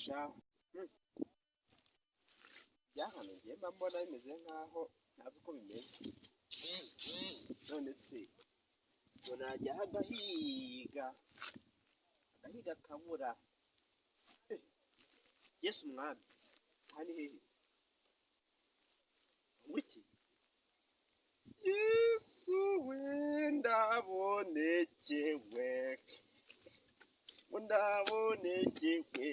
Shahu bya hano njye mba mbona bimeze nkaho ntazi uko bimeze. None se ngo najyaho agahiga, agahiga akabura. Yesu umwami, aha ni hehe? Ngo iki? Yesu we, ndabonekewe, ngo ndabonekewe.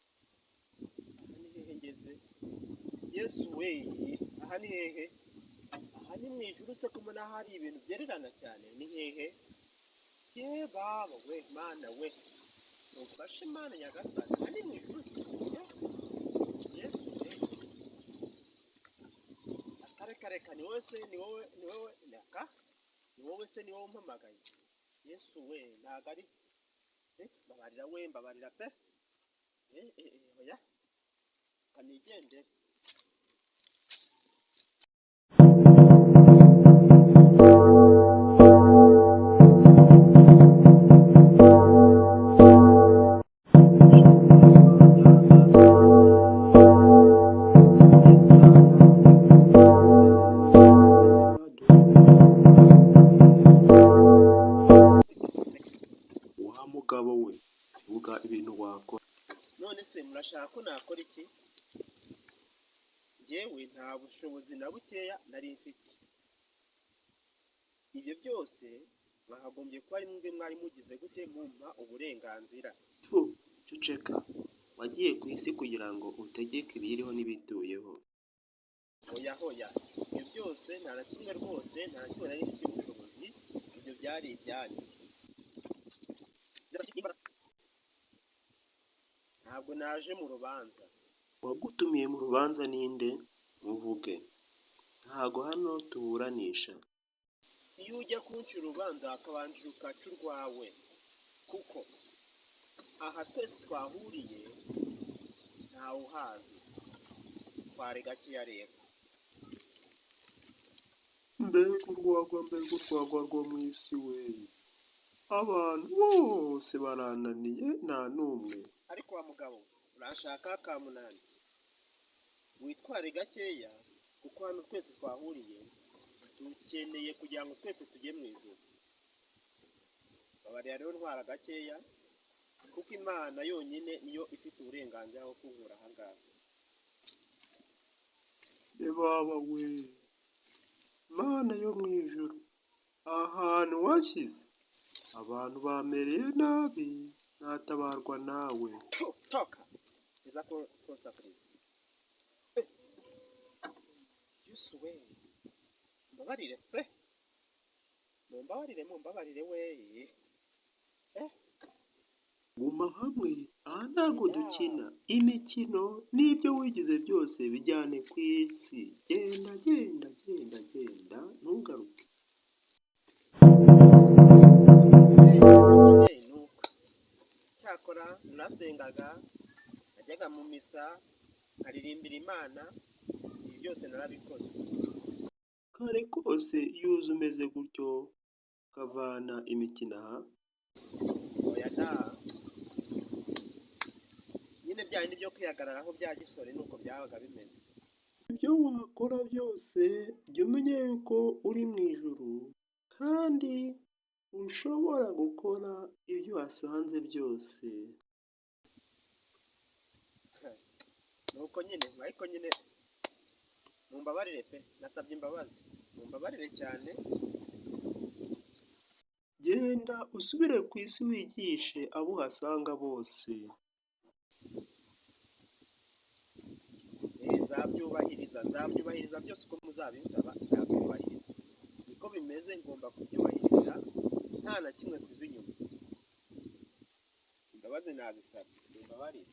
Aha ni hehe ngeze? Yesu we, aha ni hehe? Aha ni mu ijuru se ko mbona hari ibintu byererana cyane? Ni hehe? Ye baba we, Mana we, umfashe Mana nyagasani, aha ni mu ijuru se? Yesu we, akareka, ni wowe se, ni wowe, ni wowe, naka ni wowe se, ni wowe umpamagaye? Yesu we, ntago ari, mbabarira we, mbabarira pe, oya, kanigendere. Wa mugabo we, vuga ibintu wakora. None se murashaka ko nakora iki? Njyewe nta bushobozi na bukeya nari mfite. Ibyo byose mwakagombye kuba ari mwebwe mwari mugize gute mumpa uburenganzira. Pfu, ceceka. Wagiye ku isi kugira ngo utegeke ibiyiriho n'ibiyituyeho. Hoya hoya, ibyo byose nta na kimwe rwose, nta na kimwe nari mfitiye ubushobozi, ibyo byari ibyanyu. Ntabwo naje mu rubanza. Uwagutumiye mu rubanza ninde? Muvuge. Ntago hano tuburanisha. Iyo ujya kuncira urubanza wakabanza ukaca urwawe, kuko aha twese twahuriye ntawe uhazi. Twari gakeya rero. Mbega urwagwa, mbega urwagwa rwo mu isi we! Abantu bose barananiye nta n'umwe. Ariko wa mugabo uranshaka kamunani, witware gakeya kuko hano twese twahuriye dukeneye kugira ngo twese tujye mu ijuru. Babarira rero ntwara gakeya, kuko Imana yonyine niyo ifite uburenganzira bwo kunkura aha ngaha. Ye baba we, Mana yo mu ijuru, ahantu washyize abantu bamereye nabi, natabarwa nawe. Toka iza kunsakuriza. Yesu we, mbabarire pe, mumbabarire, mumbabarire we. Guma hamwe, aha ntabwo dukina imikino, n'ibyo wigize byose bijyane ku isi. Genda, genda, genda, genda, ntugaruke. Nuko cyakora narasengaga, najyaga mu misa, nkaririmbira Imana, ibi byose narabikoze. Kare kose iyo uza umeze gutyo ukavana imikino aha. Oya da, nyine bya bindi byo kwihagararaho bya gisore nuko byabaga bimeze. Ibyo wakora byose, jya umenya yuko uri mu ijuru kandi ushobora gukora ibyo wasanze byose. Nuko nyine, ariko nyine mumbabarire pe, nasabye imbabazi, mumbabarire cyane. Genda usubire ku isi wigishe abo uhasanga bose. Nzabyubahiriza, nzabyubahiriza byose uko muzabinsaba, nzabyubahiriza. Niko bimeze, ngomba kubyubahiriza nta na kimwe nsize inyuma. Imbabazi nazisabye, mumbabarire.